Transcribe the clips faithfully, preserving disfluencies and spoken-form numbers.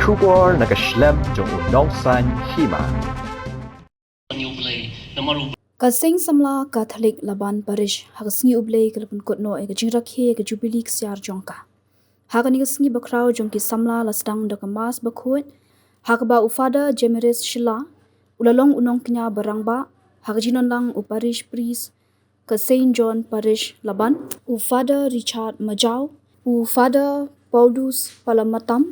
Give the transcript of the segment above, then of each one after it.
Khubor na ka shlem jong u Nongsaiñ Hima. Ka Seng Samla Katholik Laban Parish ha ka sngi U Blei ka la pynkut noh ïa ka jingrakhe ïa ka Jubilee ksiar jong ka. Ha kane ka sngi bakhraw jong ki samla la sdang da ka Mass bakhuid ha kaba u Father Jemiris Shylla u la long u nongkñia barangbah ha ka jingdonlang u Parish Priest ka Saint John Parish Laban, u Father Richard Majaw, u Father Paulus Palamatam,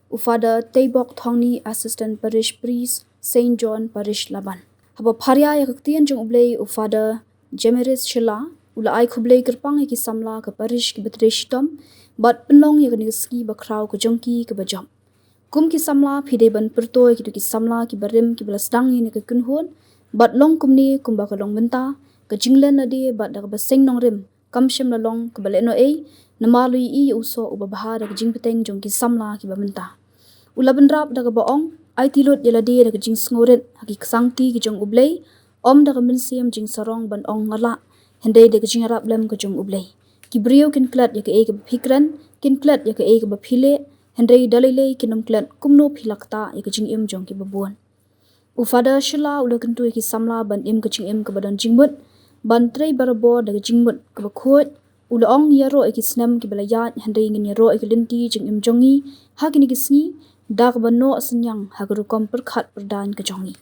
u Father Teibok Thongni, Assistant Parish Priest, Saint John Parish Laban. Haba pharia ïa ka ktien jong U Blei, u Father Jemiris Shylla u la ai khublei kyrpang ïa ki samla ka parish kiba trei shitom bad pynlong ïa kane ka sngi bakhraw ka jong ki kaba jop. Kum ki samla phi dei ban pyrto ïa kito ki samla kiba rim kiba la sdang ïa kane ka kynhun bad long kumne kumba ka long mynta, ka jinglen lade bad da kaba seng nongrim kam shym la long kaba lehnohei namar la ïohi ïa u soh uba bha da ka jingbteng jong ki samla kiba mynta. U la bynrap da kaba ong, aiti lut ïa lade da ka jingsngewrit ha ki ksangti ki jong U Blei, ym da ka mynsiem jingsarong ban ong nga lah, hynrei da ka jingïarap lem ka jong U Blei. Ki briew kin klet ïa kaei kaba phi kren, kin klet ïa kaei kaba phi leh, hynrei da lei lei kin ym klet kumno phi la ktah ïa ka jingim jong kiba bun. U Father Shylla u la kyntu ïa ki samla ban im ka jingim kaba don jingmut, ban trei barabor da ka jingmut kaba khuid. U la ong, ïaroh ïa ki snem kiba la ïaid, hynrei ngin ïaroh ïa ki lynti jingim jong ngi ha kine ki sngi da kaba noh synñiang ha ka rukom pyrkhat pyrdaiñ ka jong ngi.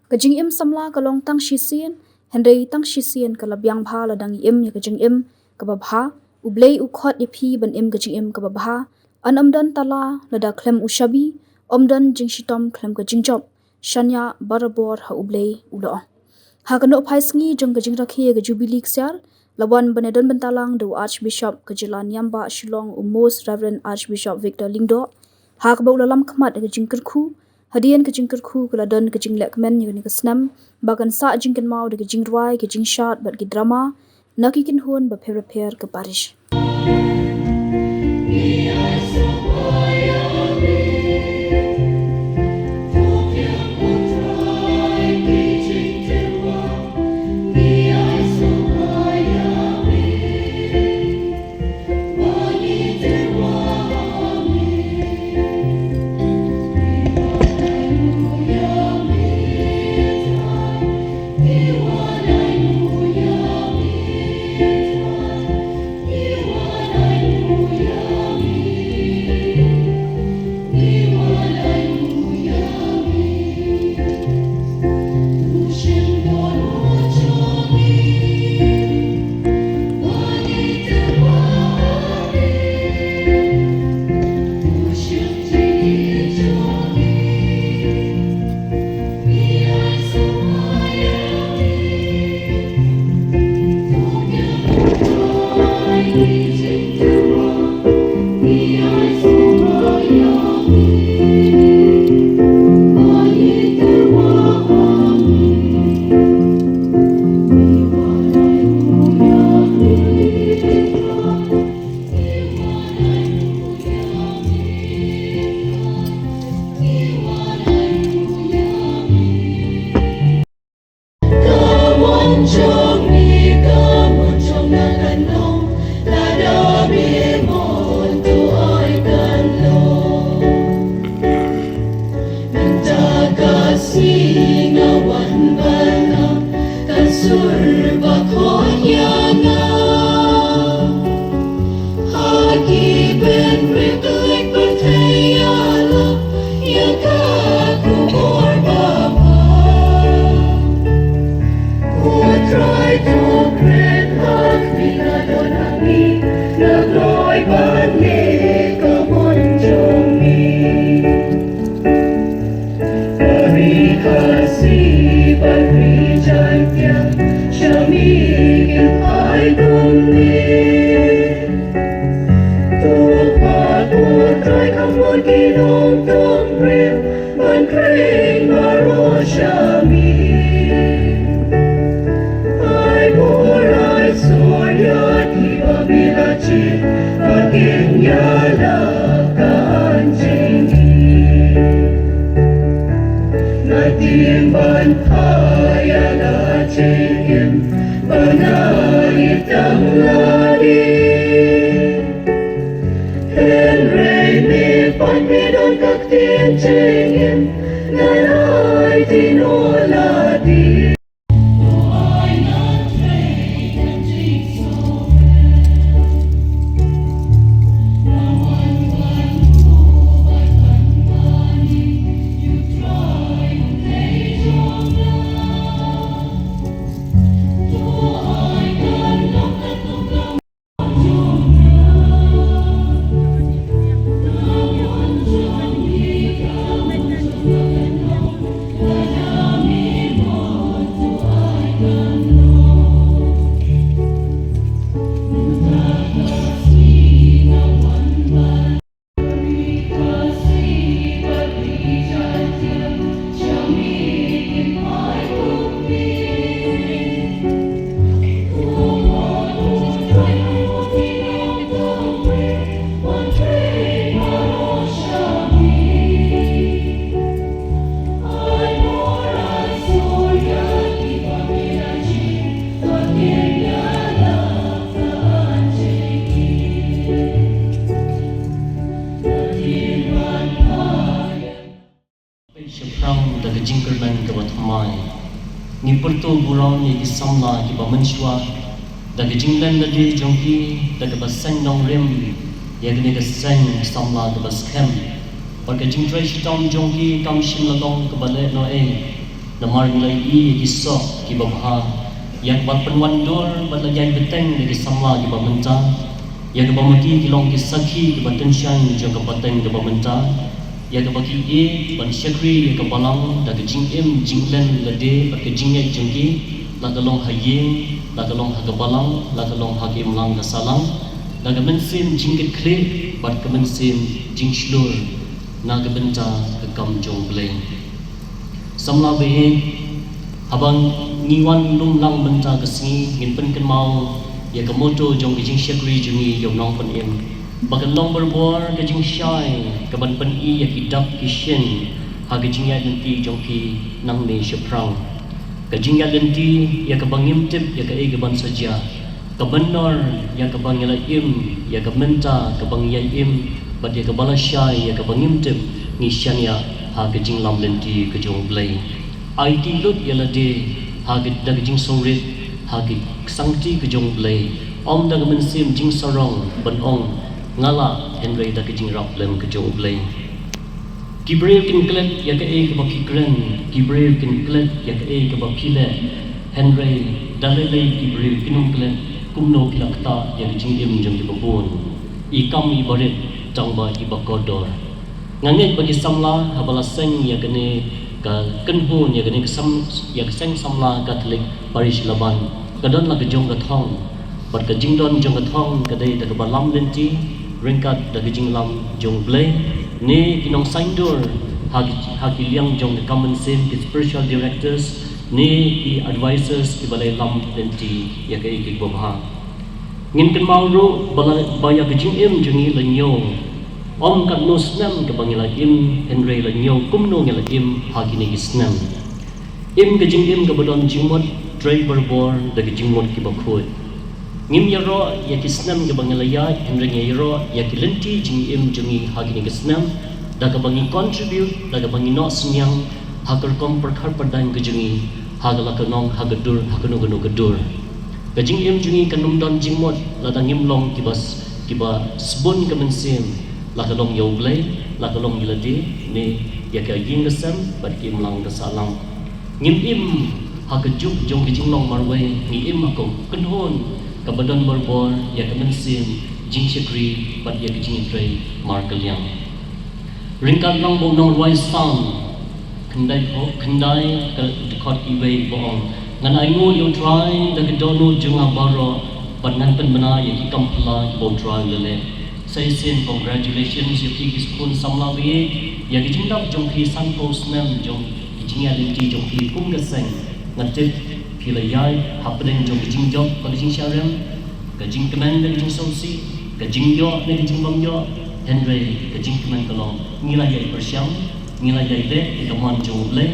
Ka jingim samla ka long tang shisien, hynrei tang shisien ka la biang bha lada ngi im ïa ka jingim kaba bha. U Blei u khot ïa phi ban im ka jingim kaba bha. Yn ym don tala lada khlem u shabi, ym don jingshitom khlem ka jingjop. Shaniah barabor ha U Blei, u la ong. Ha ka nohphai sngi jong ka jingrakhe ïa ka Jubilee ksiar la wan ban ïadon bynta lang da u Archbishop ka jylla Niam Bah Shillong, u Most Reverend Archbishop Victor Lyngdoh, ha kaba u la lam khmat ïa ka jingkyrkhu. Hadien ka jingkyrkhu ka la don ka jinglehkmen ïa kane ka snem ba kan sah jingkynmaw da ka jingrwai, ka jingshad bad ki drama na ki kynhun bapher bapher ka parish. Peit shaphrang da ka jingkyrmen kaba thymmai. Ngi pyrto burom ïa ki samla kiba mynshuwa da ka jinglen lade jong ki, da kaba seng nongrim ïa kane ka seng samla kaba skhem. Bad ka jingtrei shitom jong ki kam shym la long kaba lehnohei. Namar ngi la ïohi ïa ki soh kiba bha, ïa kaba pynwandur bad la ïai bteng da ki samla kiba mynta, ïa kaba ma ki ki long ki sakhi kiba tyngshaiñ jong ka pateng kaba mynta, ïa kaba ki ïeit ban shakri ïa ka balang da ka jingim jinglen lade bad ka jingngeit jong ki, la ka long ha ïing, la ka long ha ka balang, la ka long ha ka imlang ka sahlang, da ka mynsiem jingkitkhlieh bad ka mynsiem jingshlur na ka bynta ka kam jong U Blei. Samla ba ïeit, haba ngi wan lum lang mynta ka sngi, ngin pynkynmaw ïa ka motto jong ka jingshakri jong ngi ïa u Nongpynim, ba kan long barabor ka jingshai kaban pyni ïa ki dak ki shin ha ka jingïaid lynti jong phi nangne shaphrang. Ka jingïaid lynti ïa kaba ngim tip ïa kaei kaban sa jia, ka mynnor ïa kaba ngi la im, ïa ka mynta kaba ngi ïai im, bad ïa kaba lashai ïa kaba ngim tip ngi shaniah ha ka jinglam lynti ka jong U Blei. Aiti lut ïa lade ha ka, da ka jingsngewrit ha ka ksangkti ka jong U Blei, ym da ka mynsiem jingsarong ban ong nga lah, hynrei da ka jingïarap lem ka jong U Blei. Ki briew kin klet ïa kaei kaba ki kren, ki briew kin klet ïa kaei kaba phi leh, hynrei da lei lei ki briew kin ym klet kumno phi la ktah ïa ka jingim jong kiba bun. I kam iba rit tang ba iba kordor. Nga ngeit ba ki samla haba la seng ïa kane ka kynhun, ïa kane ka sam, ïa ka seng samla Katholik Parish Laban, ka don la ka jong ka thong. Bad ka jingdon jong ka thong ka dei da kaba lam lynti ryngkat da ka jinglam jong U Blei, ne ki nongsaiñdur ha ki, ha ki liang jong ka kam mynsiem, ki spiritual directors, ne ki advisors kiba la lam lynti ïa kaei kaei kaba bha. Ngin kynmaw ruh ba la, ba ïa ka jingim jong ngi la ñiew ym katno snem kaba ngi la im, hynrei la ñiew kumno ngi la im ha kine ki snem. Im ka jingim kaba don jingmut, trei barabor da ka jingmut kiba khuid. Ngim ïaroh ïa ki snem kiba ngi la ïaid, hynrei ngi ïaroh ïa ki lynti jingim jong ngi ha kine ki snem, da kaba ngi contribute, da kaba ngi noh synñiang ha ka rukom pyrkhat pyrdaiñ ka jong ngi ha ka la ka nong, ha ka dur, ha kano kano ka dur. Ka jingim jong ngi kan ym don jingmut lada ngim long kiba s-, kiba sbun ka mynsiem, la ka long ïa U Blei, la ka long ïa lade, ne ïa ka ïing ka sem bad ka imlang ka sahlang. Ngim im ha ka juk jong ka jinglong marwei, ngi im ha ka kynhun kaba don barabor ïa ka mynsiem jingshakri bad ïa ka jingtrei markylliang. Ryngkat lang ba u nongrwai Salm khyndai, khyndai ka dkhot iwei ba ong, ngan ainguh ïa U Trai da ka dohnud jong nga baroh, bad ngan pynbna ïa ki kam phylla kiba U Trai u la leh. Sa shisien congratulations ïa phi ki khun samla ba ïeit, ïa ka jingdap jong phi sanphew snem jong ka jingïaid lynti jong phi kum ka seng. Nga tip phi la ïaid hapdeng jong ka jingjop bad ka jingshah rem, ka jingkmen ne ka jingsngewsih, ka jingïoh ne ka jingbym ïoh, hynrei ka jingkmen ka long ngi la ïai pyrshang, ngi la ïai leh ïa ka mon jong U Blei,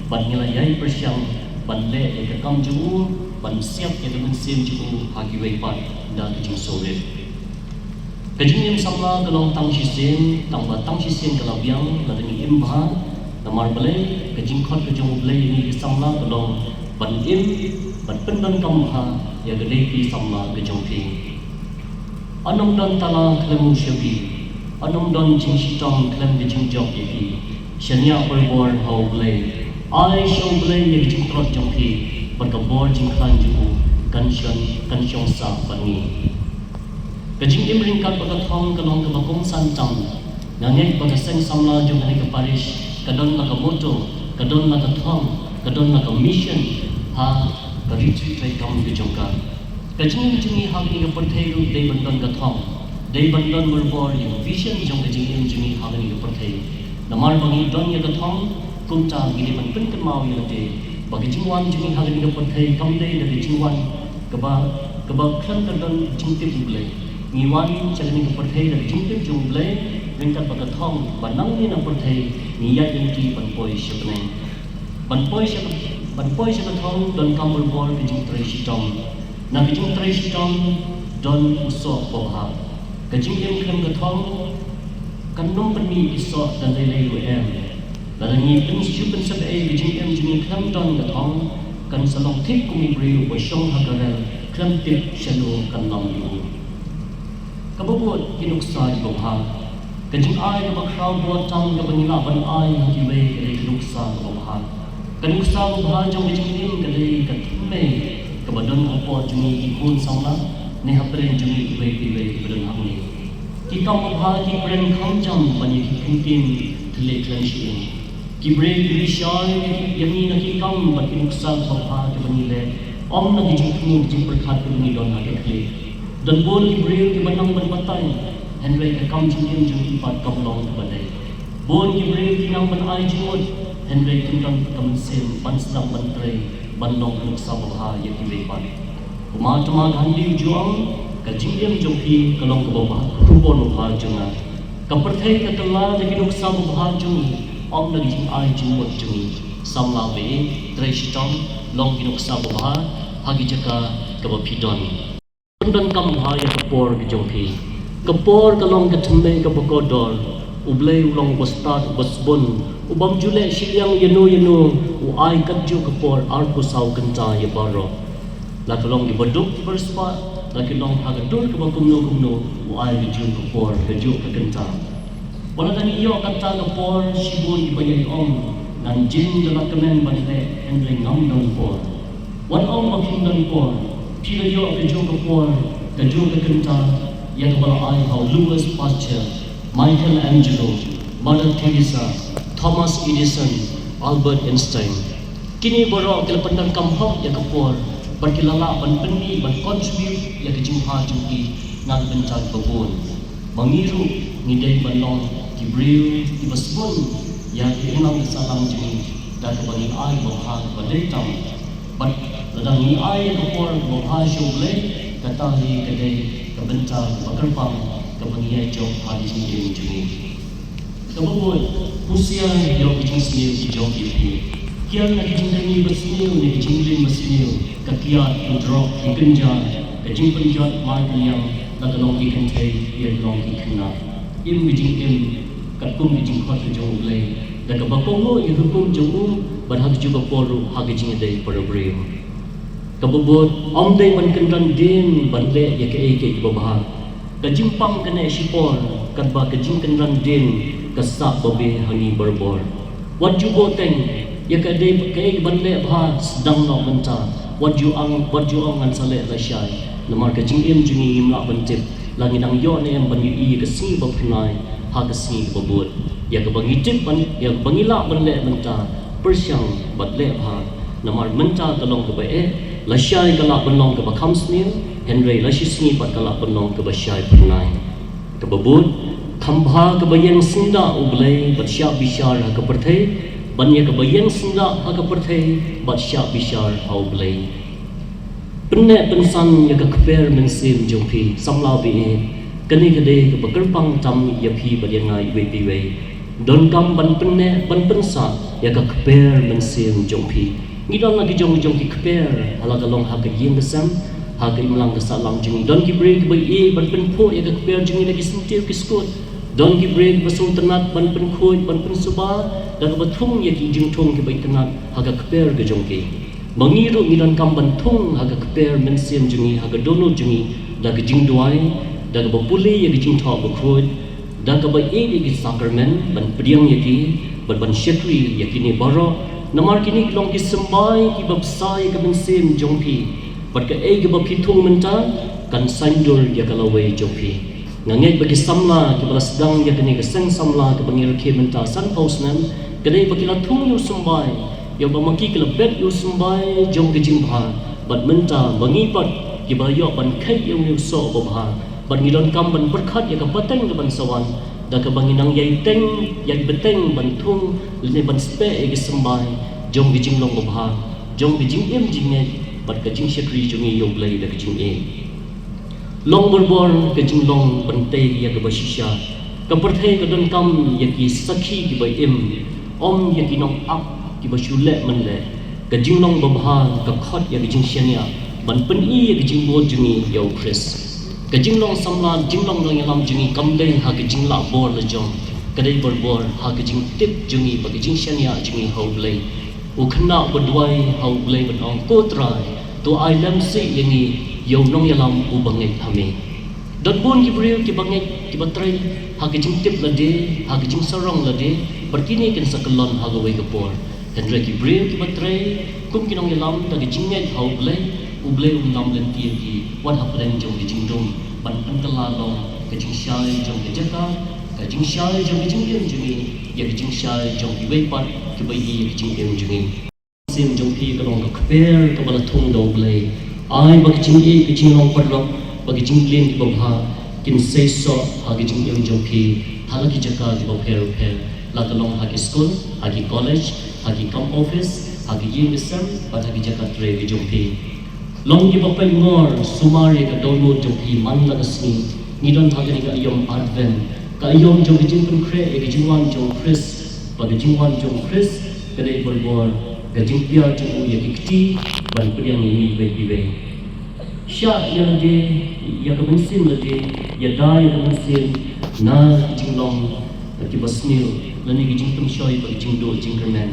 bad ngi la ïai pyrshang ban leh ïa ka kam jong u, ban siap ïa ka mynsiem jong u ha kiwei pat da ka jingsngewrit. Ka jingim samla ka long tang shisien, tang ba tang shisien ka la biang, lada ngi im bha, namar balei, ka jingkhot ka jong U Blei ïa ngi ki samla ka long ban im, ban pyndonkam bha ïa ka dei ki samla ka jong phi. Yn ym don tala khlem u shabi, yn ym don jingshitom khlem ka jingjop ïa phi. Shaniah barabor ha U Blei. Ai sha U Blei ïa ka jingtlot jong phi, bad ka bor jingkhlaiñ jong u kan shong, kan shong sah bad ngi. Ka jingim ryngkat bad ka thong ka long kaba kongsan tam. Nga ngeit ba ka seng samla jong kane ka parish ka don la ka motto, ka don la ka thong, ka don la ka mission ha ka ri treikam ka jong ka. Ka jingim jong ngi ha kane ka pyrthei ruh dei ban don ka thong, dei ban don barabor ïa ka vision jong ka jingim jong ngi ha kane ka pyrthei. Namar ba ngi don ïa ka thong, kumta ngi dei ban pynkynmaw ïa lade ba ka jingwan jong ngi ha kane ka pyrthei kam dei da ka jingwan kaba, kaba khlem ka don jingtip U Blei. Ngi wan sha kane ka pyrthei da ka jingtip jong U Blei, ryngkat bad ka thong ba nangne na pyrthei ngi ïaid lynti ban poi sha bneng. Ban poi sha ka, ban poi sha ka thong donkam barabor ka jingtrei shitom. Na ka jingtrei shitom don u soh babha. Ka jingim khlem ka thong kan ym pynmih ki soh da lei lei ruh em. Lada ngi pynshu pynsep ei ka jingim jong ngi khlem don ka thong, kan sa long thik kum u briew uba shong ha ka rel khlem tip shano kan lam ïa u. Kaba bud ki nuksa kiba bha. Ka jingai kaba khraw bor tam kaba ngi lah ban ai ha kiwei ka dei ka nuksa kaba bha. Ka nuksa babha jong ka jingim ka dei ka thymmei kaba don hapoh jong ngi ki khun samla ne hapdeng jong ngi kiwei kiwei kiba don hangne. Ki kam babha ki kren kham jam ban ïa ki ktien thylliej khlem shyieng. Ki briew ki bishar ïa ngi na ki kam bad ki nuksa babha kiba ngi leh, ym na ki jingthmu ki jingpyrkhat kiba ngi don ha ka khlieh. Don bun ki briew kiba nang ban batai, hynrei ka kam jingim jong ki pat kam long kaba dei. Bun ki briew ki nang ban ai jingmut, hynrei kim don ka mynsiem ban sdang ban trei ban long ka nuksa babha ïa kiwei pat. Kumta ma ka hynriew jong ka jingim jong phi ka long kaba bha, ka khubor babha jong nga. Ka pyrthei ka kylla da ki nuksa babha jong ngi, ym da ki jingai jingmut jong ngi. Samla bha, trei shitom, long ki nuksa babha ha ki jaka kaba phi don. Pyndonkam bha ïa ka por ka jong phi. Ka por ka long ka thymmei kaba kordor. U Blei u long uba stad uba sbun, u bym ju leh shiliang ïano ïano, u ai katjuh ka por arphew saw kynta ïa baroh. La ka long kiba duk kiba riewspah, la ki long ha ka dur kaba kumno kumno, u ai kajuh ka por kajuh ka kynta. Wat la dang ïoh kata ka por, shibun kiba ïa ong, ngan jin da la kmen ban leh, hynrei ngam don por. Wat ong ba phim don por, phi la ïoh kajuh ka por kajuh ka kynta ïa kaba la ai ha u Louis Pasteur, Michelangelo, Mother Teresa, Thomas Edison, Albert Einstein. Kine baroh ki la pyndonkam hok ïa ka por bad ki la lah ban pynmih ban contribute ïa ka jingbha jong ki na ka bynta kiba bun. Ma ngi ruh ngi dei ban long ki briew kiba sbun ïa ki imlang ki sahlang jong ngi da kaba ngi ai babha kaba dei tam. Bad lada ngi ai ïa ka por babha sha U Blei, kata hi ka dei ka bynta kaba kyrpang kaba ngi ïai jop ha ka jingim jong ngi. Kaba bud, husiar ïa ki jingsniew ki jong ki phi. Kiar na ki jingdon ngi ba sniew ne ki jingdon ba sniew, ka kiad, ka drok, ki kynja, ka jingpynjot mar kynja, la ka long ki kynthei, ïa ka long ki khynnah. Im ka jingim katkum ka jingkhot ka jong U Blei, da kaba kohnguh ïa ka hukum jong u, bad ha kajuh ka por ruh ha ka jingïadei para briew. Kaba bud, ym dei ban kynran dien ban leh ïa kaei kaei kaba bha. Ka jingpang ka neh shipor, katba ka jingkynran dien ka sah babe ha ngi barabor. Wat ju bteng ïa ka dei kaei kaban leh bha, sdang noh mynta. Wat ju ong, wat ju ong ngan sa leh lashai. Namar ka jingim jong ngi ngim lah ban tip la ngi dang ïoh ne em ban ïohi ïa ka sngi ba phyrnai ha ka sngi kaba bud. Ïa kaba ngi tip ban, ïa kaba ngi lah ban leh mynta, pyrshang bad leh bha. Namar mynta ka long kaba eh, lashai ka lah ban long kaba kham sniew, hynrei lashisngi pat ka lah ban long kaba shai phyrnai. Kaba bud, kham bha kaba ïeng syndah U Blei bad shah bishar ha ka pyrthei, ban ïa kaba ïeng syndah ha ka pyrthei bad shah bishar ha U Blei. Pynneh pynsan ïa ka kper mynsiem jong phi, samla baieit. Kane ka dei kaba kyrpang tam ïa phi bad ïa nga iwei pa iwei. Donkam ban pynneh ban pynsah ïa ka kper mynsiem jong phi. Ngi don la ki jong jong ki kper, ha la ka long ha ka ïing ka sem, Ha ka imlang ka sahlang jong ngi don ki briew kiba ïeit ban pynphuh ïa ka kper jong ngi da ki syntiew ki skud. Don ki briew kiba sngewtynnat ban pynkhuid ban pynsuba da kaba thung ïa ki jingthung kiba itynnat ha ka kper ka jong ki. Ma ngi ruh ngi donkam ban thung ha ka kper mynsiem jong ngi, ha ka dohnud jong ngi, da ka jingduwai, da kaba pule ïa ka jingthoh bakhuid, da kaba ïeit ïa ki sakramen, ban pdiang ïa ki, bad ban shakri ïa kine baroh. Namar kine ki long ki symbai kiba bsa ïa ka mynsiem jong phi. Bad kaei kaba phi thung mynta kan saiñdur ïa ka lawei jong phi. Nga ngeit ba ki samla kiba la sdang ïa kane ka seng samla kaba ngi rakhe mynta sanphew snem, ka dei ba ki la thung ïa u symbai, ïa ba ma ki ki la bet ïa u symbai jong ka jingbha. Bad mynta ma ngi pat kiba la ïoh ban kheit ïa une u soh babha, bad ngi donkam ban pyrkhat ïa ka pateng kaban sa wan, da kaba ngi nang ïai teng ïai bteng ban thung lane ban speh ïa ka symbai jong ka jinglong babha, jong ka jingim jingngeit, bad ka jingshakri jong ngi ïa U Blei da ka jingïeit. Long barabor ka jinglong ban tei ïa kaba shisha. Ka pyrthei ka donkam ïa ki sakhi kiba im, ym ïa ki nongap kiba shu leh mynleh. Ka jinglong babha ka khot ïa ka jingshaniah ban pyni ïa ka jingbud jong ngi ïa U Khrist. Ka jinglong samla, jinglong nongïalam jong ngi kam dei ha ka jinglahbor lajong, ka dei barabor ha ka jingtip jong ngi bad ka jingshaniah jong ngi ha U Blei. U khynnah uba duwai ha U Blei ban ong, Ko Trai, to ai lem sih ïa ngi ïa u nongïalam uba ngeit ha me. Don bun ki briew kiba ngeit, kiba trei ha ka jingtip lade, ha ka jingsarong lade, bad kine kin sa kyllon ha kawei ka por. Hynrei ki briew kiba trei kum ki nongïalam da ka jingngeit ha U Blei, U Blei un lam lynti ïa ki wat hapdeng jong ka jingdum, ban pynkylla long ka jingshai jong ka jaka, ka jingshai jong ka jingim jong ngi, ïa ka jingshai jong kiwei pat kiba ïohi ïa ka jingim jong ngi. Mynsiem jong phi ka long ka kper kaba la thung da U Blei. Ai ba ka jingïeit, ka jinglong paralok, ba ka jingkylliang kiba bha kin seisoh ha ka jingim jong phi ha la ki jaka kiba pher pher, la ka long ha ki skul, ha ki college, ha ki kam office, ha ki ïing ki sem, bad ha ki jaka trei ka jong phi. Long kiba pynngor, sumar ïa ka dohnud jong phi man la ka sngi. Ngi don ha kane ka aïom Advent, ka aïom jong ka jingpynkhreh ïa ka jingwan jong U Khrist. Ba ka jingwan jong U Khrist ka dei barabor ka jingpyllait jong u ïa ki kti ban pdiang ïa ngi iwei pa iwei. Shah ïa lade, ïa ka mynsiem lade, ïada ïa ka mynsiem na ki jinglong kiba sniew lane ki jingpynshoi bad ki jingduh jingkyrmen.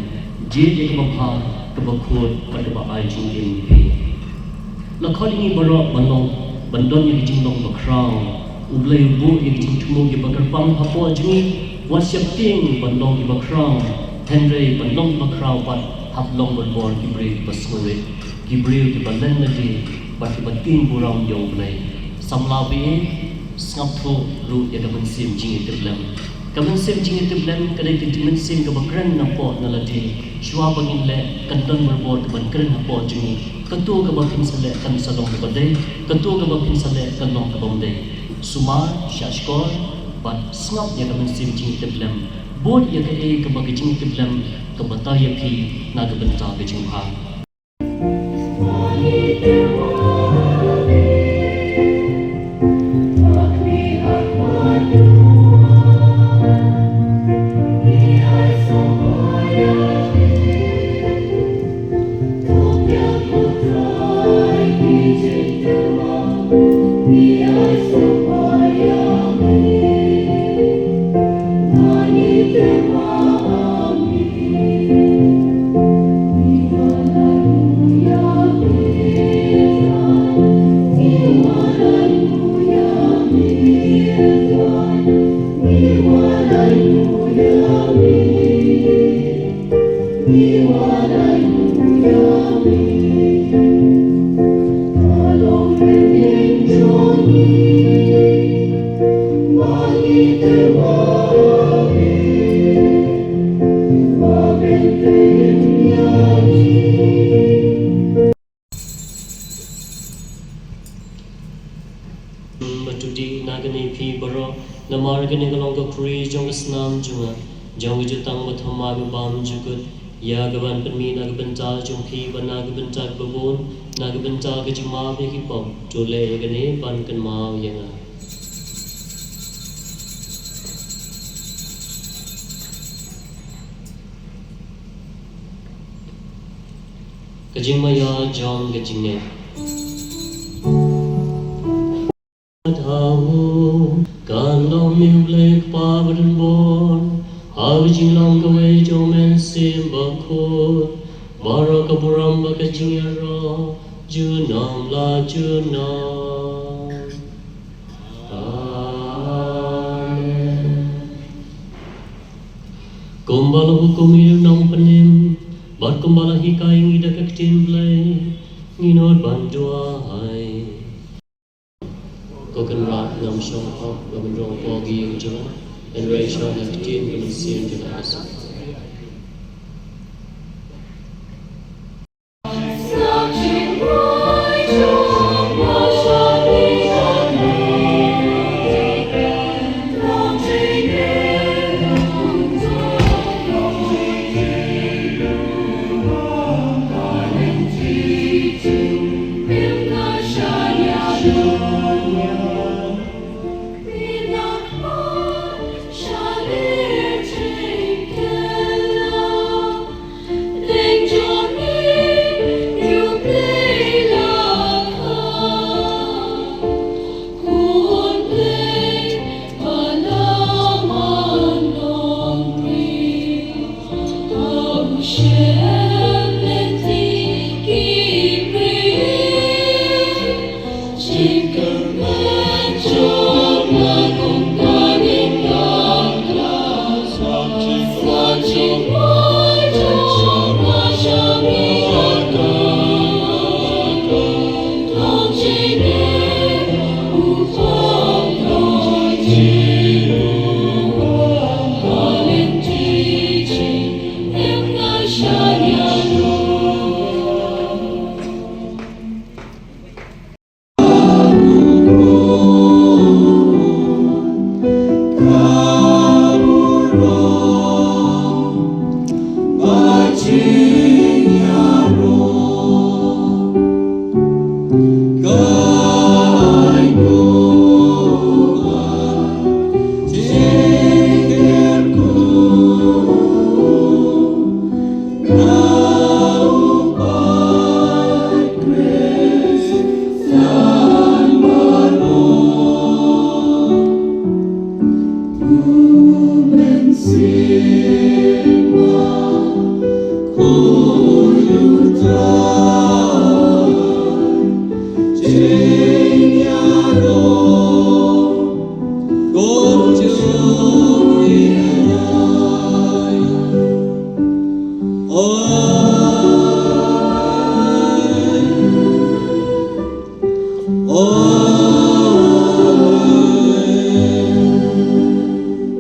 Jied ïa kaba bha, kaba khuid bad kaba ai jingim ïa phi. La khot ïa ngi baroh ban long, ban don ïa ka jinglong bakhraw. U Blei u buh ïa ka jingthmu kiba kyrpang hapoh jong ngi, wat sheptieng ban long kiba khraw, hynrei ban long kiba khraw pat hap long barabor ki briew kiba sngewrit, ki briew kiba len lade bad kiba tieng burom ïa U Blei. Samla ba ïeit, sngap thuh ruh ïa ka mynsiem jingïatiplem. Ka mynsiem jingïatiplem ka dei ka mynsiem kaba kren napoh na lade. Shuwa ba ngin leh kan don barabor kaban kren hapoh jong ngi. Kato kaba phin sa leh kan sa long kaba dei, kato kaba phin sa leh kan long kaba ym dei. Sumar, shahshkor bad sngap ïa ka mynsiem jingïatiplem. Bud ïa kaei kaba ka jingïatiplem ka batai ïa phi na ka bynta ka jingbha. Ba to dih na kane phi baroh, namar kane ka long ka khuri jong ka snam jong nga, jong ka jutang ba thymmai ba bymjukut, ïa kaban pynmih na ka bynta jong phi bad na ka bynta kiba bun, na ka bynta ka jingmap ïa ki pop. To leh ïa kane ban kynmaw ïa nga. Ka jingmaïa jong ka jingngeit. Kan long ïa U Blei Kpa ba don bor ha ka jinglong kawei jong U Mynsiem Bakhuid, baroh ka burom bad ka jingïaroh junom la junom. Amen. Kumba la hukum ïa u nongpynim bad kumba la hikai ïa ngi da ka ktien Blei, ngin nud ban duwai. Ko Kynrad, ngam shong hok ban rung hapoh ka ïing jong nga, hynrei shu ong ka ktien ka mynsiem jong nga.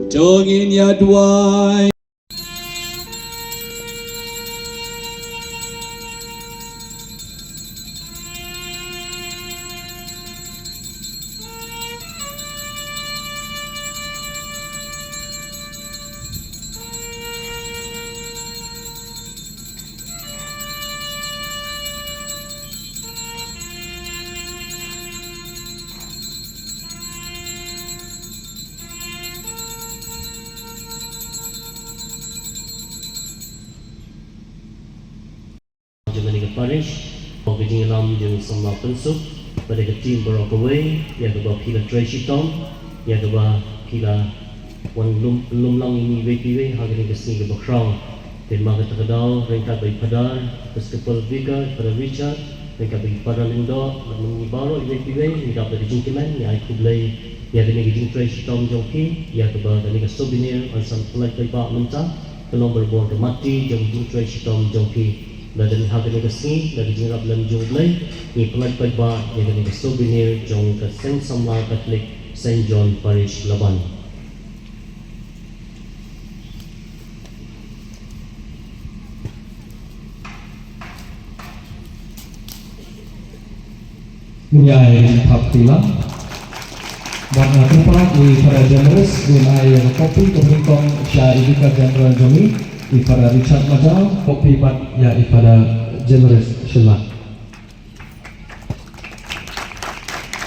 To ngin ïa duwai. Jong kane ka parish, ka jingïalam jong samla pynsuk, bad ka team baroh kawei, ïa kaba phi la trei shitom, ïa kaba phi la wan lum, lum lang ïa ngi iwei pa iwei ha kane ka sngi kaba khraw. Te ma kata ka daw, ryngkat bad i Phadar, Episcopal Vicar, Phadar Richard, ryngkat bad i Phadar Lyngdoh, bad ma ngi baroh iwei pa iwei, ngi dap da ka jingkmen, ngi ai khublei ïa kane ka jingtrei shitom jong phi, ïa kaba kane ka souvenir, yn sa pynlait paidbah mynta, ka long barabor ka mati jong ka jingtrei shitom jong phi. Lada ha kane ka sngi, da ka jingïarap lem jong U Blei, ngi pynlait paidbah ïa kane ka souvenir jong ka Seng Samla Katholik Saint John Parish Laban. Ngi ai thap kti lang. Bad nga kyrpad ïa i Phadar Jemrys, un ai ïa ka kopi kaba nyngkong sha i Vicar General jong ngi, i Phadar Richard Majaw, kopi pat ïa i Phadar Jemrys Shylla.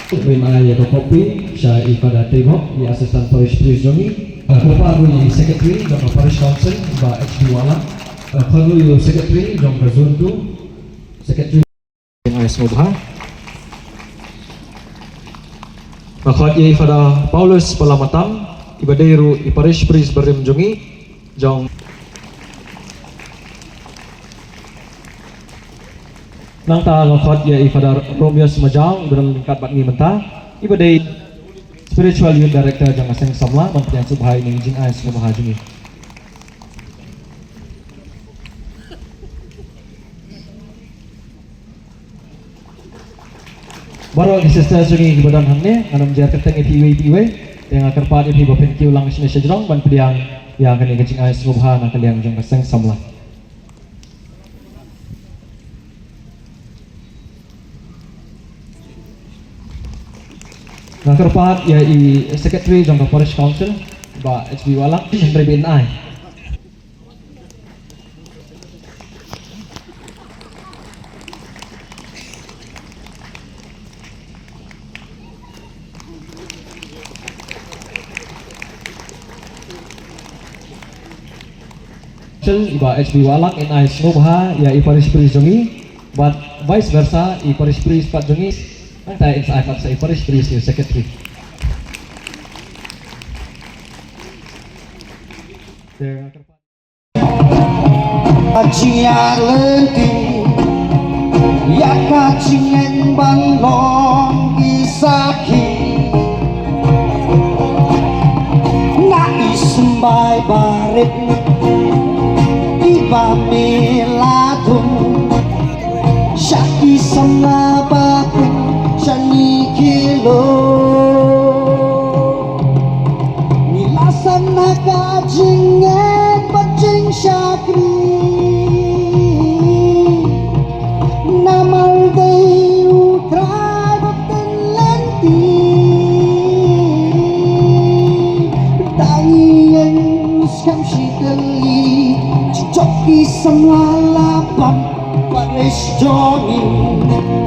Bad ai ïa ka kopi sha i Phadar Tebok, i Assistant Parish Priest jong ngi. Kyrpad ruh ïa i Secretary jong ka Parish Council, Bah H D Wahlang. Kyrpad ruh ïa i Secretary jong ka Zone two, Secretary. Ai sngewbha. Nga khot ïa i Father Paulus Palamatan, iba dei ruh i parish priest barim jong ngi, jong. Nangta nga khot ïa i Father Romeo Smajaw, iba don ryngkat bad ngi mynta, iba dei spiritual youth director jong ka seng samla, ban pdiang sngewbha ïa kane ka jingai sngewbha jong ngi. Baroh ki sisters jong ngi kiba don hangne, ngan ym jer kyrteng ïa phi iwei pa iwei. Te nga kyrpad ïa phi ba phin kiew lang shane shajrong ban pdiang ïa kane ka jingai sngewbha na ka liang jong ka seng samla. Nga kyrpad ïa i secretary jong ka parish council, Bah H B Wahlang, hynrei ba in ai. Chel i Bah H B Wahlang in ai sngewbha ïa i parish priest jong ngi, bad vice versa i parish priest pat jong ngi, nangta in sa ai pat sa i parish priest ïa u secretary. Te nga kyrpad. Ka jingïalynti ïa ka jingngeit ban long ki sakhi. Na i symbai barit iba me la thung sha ki samla ba pun sha ngi ki lok. Ngi la san ha ka jingngeit bad jingshakri. Namar dei U Trai ba pynlynti. Dang ïeng skhem shi tylli, jong ki samla la pang parish jong ngi.